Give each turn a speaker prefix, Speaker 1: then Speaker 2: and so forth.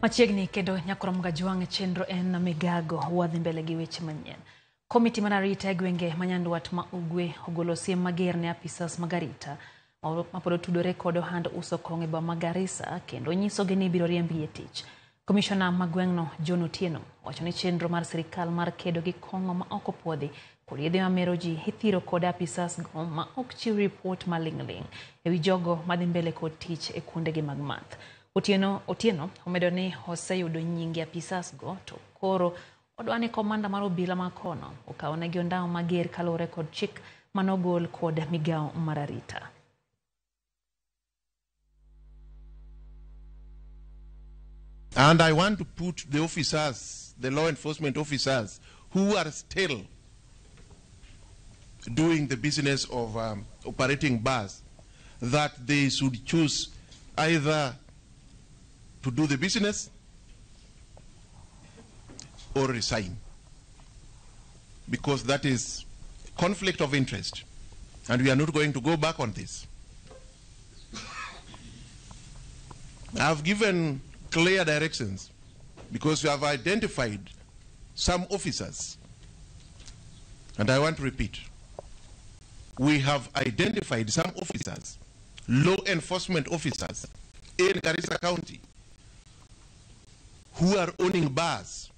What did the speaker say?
Speaker 1: Machiegni kendo nyakrom gajwang' chenro en migago wadhi mbele gi weche manyien. Komiti mar arita e gwenge ma Nyandwat ma Ugwe ogolo siem mager ne apisas mag arita mapod otudore kod ohand uso kong'o e boma ma Garissa kendo nyisogi ni ibiro riembgi e tich. Komishona ma gweng'no John Otieno owacho ni chenro mar sirikal mar kedo gi kong'o ma ok opuodhi kod yedhe mamero ji ithiro kod apisas go ma ok chiw ripot maling'ling' ewi jogo madhi mbele kod tich e kuondegi mag math. Otieno omedo ni oseyudo nyinge apisas go to koro odwa ni komanda mar obila ma kono okawnegi ondamo mager kaluwore kod chik manogol kod migawo mar arita.
Speaker 2: And I want to put the officers, the law enforcement officers, who are still doing the business of operating bars, that they should choose either to do the business or resign, because that is conflict of interest, and we are not going to go back on this. I've given clear directions because we have identified some officers, and I want to repeat, we have identified some officers, law enforcement officers in Garissa County who are owning bars.